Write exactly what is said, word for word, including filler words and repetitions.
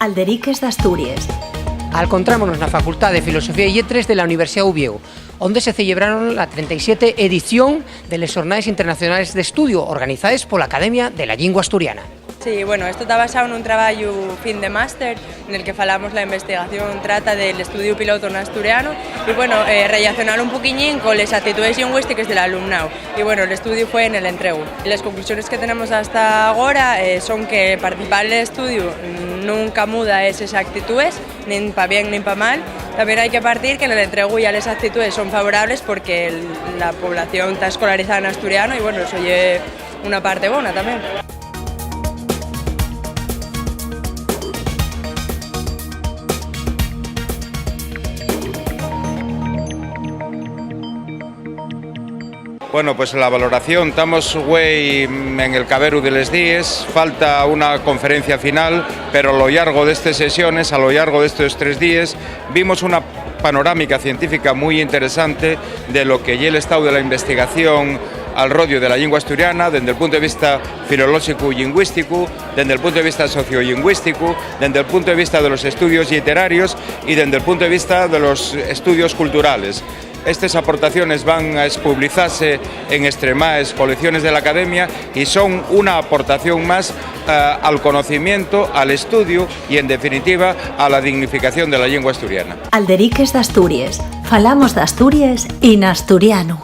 Alderiques d'Asturies. Alcontrámonos na Facultá de Filosofía y Lletres de la Universidá Uviéu, onde se celebraron la trenta y siete edición de les Xornaes Internacionales d'Estudio, organizaes pola Academia de la Llingua Asturiana. Sí, bueno, esto ta basao nun trabayu fin de máster, nel que falamos la investigación trata del estudiu piloto n'asturiano y, bueno, eh, rellacionalo un poquiñín con les actitudes llingüístiques del alumnao. Y, bueno, l'estudiu fue nel entregu. Les conclusiones que tenemos hasta agora, eh, son que participar nel estudiu nun camuda eses actitudes, nin pa bien nin pa mal. Tamién hai que partir que nel entregu ya les actitudes son favorables porque el, la población ta escolarizada n'asturiano y, bueno, eso ye una parte bona tamién. Bueno, pues la valoración, tamos güei en el caberu de les dies, falta una conferencia final, pero a lo llargo d'estes sesiones, a lo llargo d'estos tres díes, vimos una panorámica científica mui interesante de lo que ye l'estau de la investigación al rodiu de la llingua asturiana, dende el punto de vista filolóxicu y lingüísticu, dende el punto de vista sociolingüísticu, dende el punto de vista de los estudios lliterarios y dende el punto de vista de los estudios culturales. Estes aportaciones van a espublizase en estremaes colecciones de la Academia y son una aportación más, eh, al conocimiento, al estudio y, en definitiva, a la dignificación de la llingua asturiana. Alderiques d'Asturies. Falamos d'Asturies y n'asturianu.